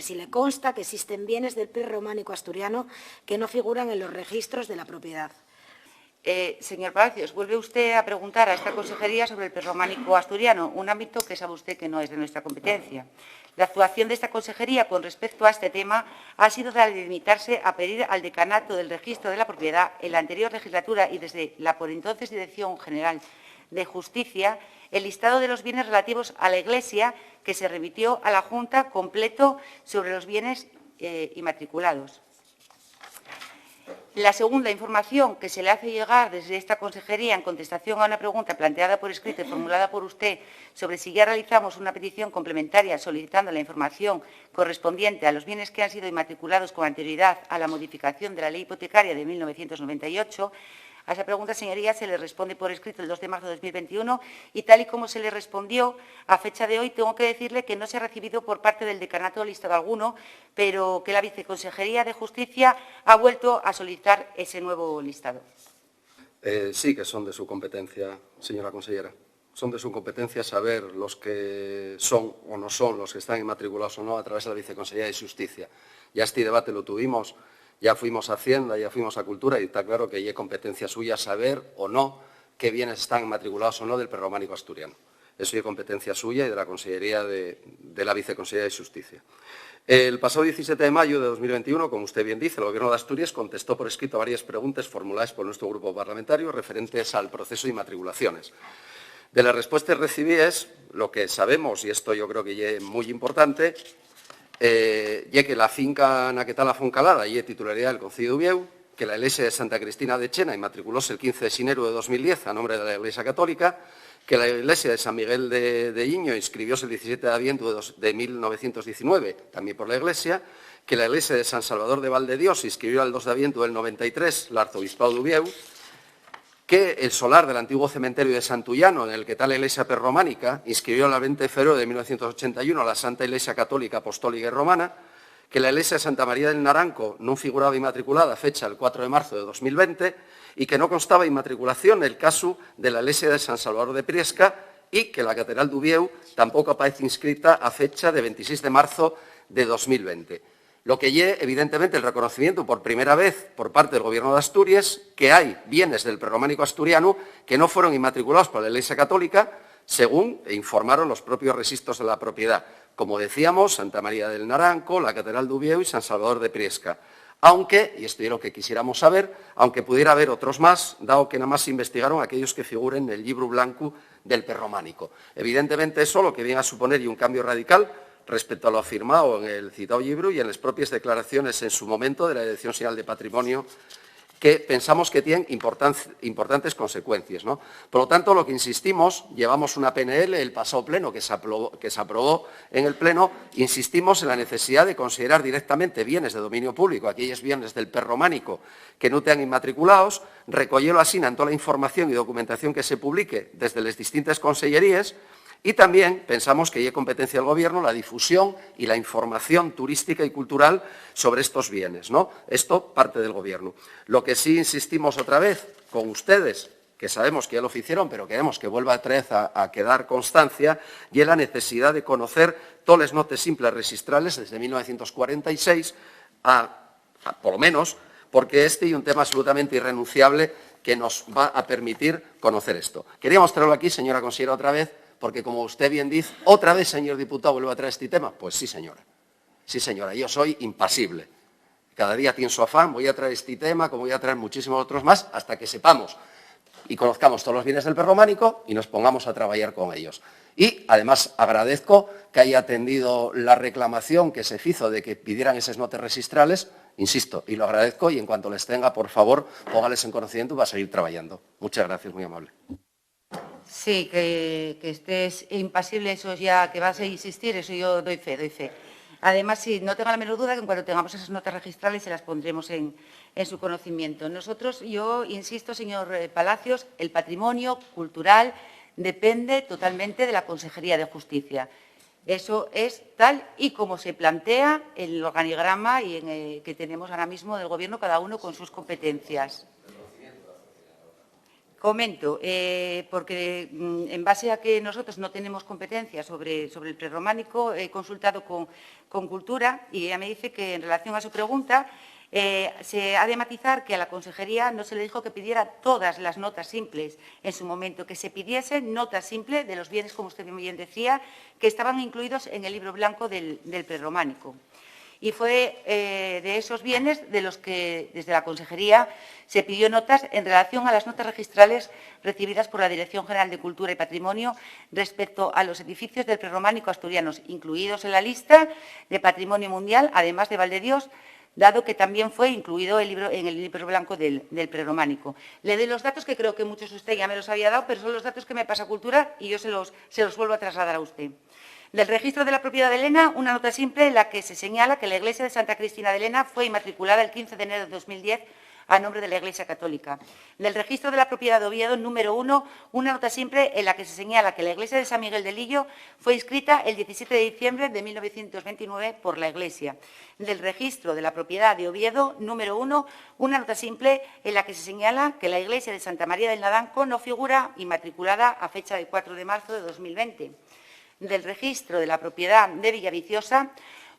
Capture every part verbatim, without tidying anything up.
si le consta que existen bienes del prerrománico asturiano que no figuran en los registros de la propiedad. Eh, señor Palacios, vuelve usted a preguntar a esta consejería sobre el prerrománico asturiano, un ámbito que sabe usted que no es de nuestra competencia. La actuación de esta consejería con respecto a este tema ha sido la de limitarse a pedir al decanato del registro de la propiedad en la anterior legislatura y desde la por entonces Dirección General de Justicia el listado de los bienes relativos a la Iglesia, que se remitió a la Junta completo sobre los bienes eh, inmatriculados. La segunda información que se le hace llegar desde esta consejería en contestación a una pregunta planteada por escrito y formulada por usted sobre si ya realizamos una petición complementaria solicitando la información correspondiente a los bienes que han sido inmatriculados con anterioridad a la modificación de la Ley Hipotecaria de mil novecientos noventa y ocho. A esa pregunta, señoría, se le responde por escrito el dos de marzo de dos mil veintiuno y, tal y como se le respondió, a fecha de hoy tengo que decirle que no se ha recibido por parte del decanato listado alguno, pero que la Viceconsejería de Justicia ha vuelto a solicitar ese nuevo listado. Eh, sí que son de su competencia, señora consellera. Son de su competencia saber los que son o no son, los que están inmatriculados o no, a través de la Viceconsellería de Xusticia. Ya este debate lo tuvimos, ya fuimos a Hacienda, ya fuimos a Cultura, y está claro que ye competencia suya saber o no qué bienes están inmatriculados o no del prerrománico asturiano. Eso ye competencia suya y de la Consellería de, de la Viceconsellería de Xusticia. El pasado diecisiete de mayo de dos mil veintiuno, como usted bien dice, el Gobierno de Asturias contestó por escrito a varias preguntas formuladas por nuestro grupo parlamentario referentes al proceso de inmatriculaciones. De las respuestas recibidas, lo que sabemos, y esto yo creo que ye muy importante, eh, ye que la finca na que ta la Foncalada ye titularidad del Concello d'Uviéu, que la iglesia de Santa Cristina de Chena inmatriculóse el quince de xineru de dos mil diez a nombre de la Iglesia Católica, que la iglesia de San Miguel de, de Iño inscribióse el diecisiete de avientu de, dos, de mil novecientos diecinueve, también por la iglesia, que la iglesia de San Salvador de Valdedios inscribió el dos de avientu del noventa y tres l'arzobispáu d'Uviéu, que el solar del antiguo cementerio de Santullano, en el que ta la iglesia prerrománica, inscribió el veinte de febrero de mil novecientos ochenta y uno a la Santa Iglesia Católica, Apostólica y Romana, que la iglesia de Santa María del Naranco nun figuraba inmatriculada a fecha el cuatro de marzo de dos mil veinte y que no constaba inmatriculación el casu de la iglesia de San Salvador de Priesca y que la Catedral d'Uviéu tampoco aparece inscrita a fecha de veintiséis de marzo de dos mil veinte. Lo que ye, evidentemente, el reconocimiento por primera vez por parte del Gobierno de Asturias que hay bienes del prerrománico asturiano que no fueron inmatriculados por la Iglesia Católica, según informaron los propios registros de la propiedad. Como decíamos, Santa María del Naranco, la Catedral d'Uviéu y San Salvador de Priesca. Aunque, y esto es lo que quisiéramos saber, aunque pudiera haber otros más, dado que nada más se investigaron aquellos que figuren en el libro blanco del prerrománico. Evidentemente, eso lo que viene a suponer y un cambio radical respecto a lo afirmado en el citado libro y en las propias declaraciones en su momento de la Dirección General de Patrimonio, que pensamos que tienen importantes consecuencias, ¿no? Por lo tanto, lo que insistimos, llevamos una P N L el pasado pleno que se, aprobó, que se aprobó en el pleno, insistimos en la necesidad de considerar directamente bienes de dominio público, aquellos bienes del prerrománico que no tengan inmatriculados, recollelo asina en toda la información y documentación que se publique desde las distintas consellerías, y también pensamos que ye competencia del Gobierno la difusión y la información turística y cultural sobre estos bienes, ¿no? Esto parte del Gobierno. Lo que sí insistimos otra vez con ustedes, que sabemos que ya lo hicieron, pero queremos que vuelva otra vez a, a quedar constancia, y es la necesidad de conocer todas las notas simples registrales desde mil novecientos cuarenta y seis a, a, por lo menos, porque este es un tema absolutamente irrenunciable que nos va a permitir conocer esto. Quería mostrarlo aquí, señora consellera, otra vez, porque, como usted bien dice, otra vez, señor diputado, vuelve a traer este tema. Pues sí, señora. Sí, señora, yo soy impasible. Cada día tiene su afán, voy a traer este tema, como voy a traer muchísimos otros más, hasta que sepamos y conozcamos todos los bienes del prerrománico y nos pongamos a trabajar con ellos. Y, además, agradezco que haya atendido la reclamación que se hizo de que pidieran esas notas registrales, insisto, y lo agradezco, y en cuanto les tenga, por favor, póngales en conocimiento para seguir trabajando. Muchas gracias, muy amable. Sí, que, que estés impasible, eso ya que vas a insistir, eso yo doy fe, doy fe. Además, sí, no tenga la menor duda que en cuanto tengamos esas notas registrales se las pondremos en, en su conocimiento. Nosotros, yo insisto, señor eh, Palacios, el patrimonio cultural depende totalmente de la Consejería de Justicia. Eso es tal y como se plantea en el organigrama y en, eh, que tenemos ahora mismo del Gobierno, cada uno con sus competencias. Comento, eh, porque, mm, en base a que nosotros no tenemos competencia sobre, sobre el prerrománico, he consultado con, con Cultura y ella me dice que, en relación a su pregunta, eh, se ha de matizar que a la consejería no se le dijo que pidiera todas las notas simples en su momento, que se pidiesen notas simples de los bienes, como usted bien decía, que estaban incluidos en el libro blanco del, del prerrománico. Y fue, eh, de esos bienes de los que desde la consejería se pidió notas en relación a las notas registrales recibidas por la Dirección General de Cultura y Patrimonio respecto a los edificios del prerrománico asturianos incluidos en la lista de patrimonio mundial, además de Valdedios, dado que también fue incluido el libro, en el libro blanco del, del prerrománico. Le doy los datos que creo que muchos usted ya me los había dado, pero son los datos que me pasa Cultura y yo se los, se los vuelvo a trasladar a usted. Del registro de la propiedad de Lena, una nota simple en la que se señala que la iglesia de Santa Cristina de Lena fue inmatriculada el quince de enero de dos mil diez a nombre de la Iglesia Católica. Del registro de la propiedad de Oviedo, número uno, una nota simple en la que se señala que la iglesia de San Miguel de Lillo fue inscrita el diecisiete de diciembre de mil novecientos veintinueve por la Iglesia. Del registro de la propiedad de Oviedo, número uno, una nota simple en la que se señala que la iglesia de Santa María del Nadanco no figura inmatriculada a fecha de cuatro de marzo de dos mil veinte. Del registro de la propiedad de Villaviciosa,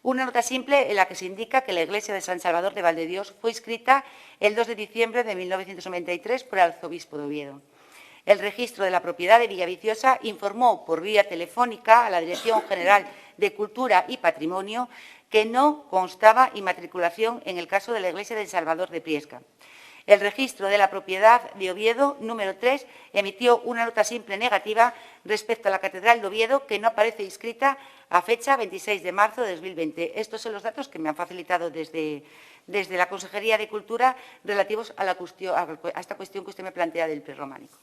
una nota simple en la que se indica que la iglesia de San Salvador de Valdedios fue inscrita el dos de diciembre de mil novecientos noventa y tres por el arzobispo de Oviedo. El registro de la propiedad de Villaviciosa informó por vía telefónica a la Dirección General de Cultura y Patrimonio que no constaba inmatriculación en el caso de la iglesia de Salvador de Priesca. El registro de la propiedad de Oviedo, número tres, emitió una nota simple negativa respecto a la Catedral de Oviedo, que no aparece inscrita a fecha veintiséis de marzo de dos mil veinte. Estos son los datos que me han facilitado desde, desde la Consejería de Cultura relativos a la cuestión, a esta cuestión que usted me plantea del prerrománico.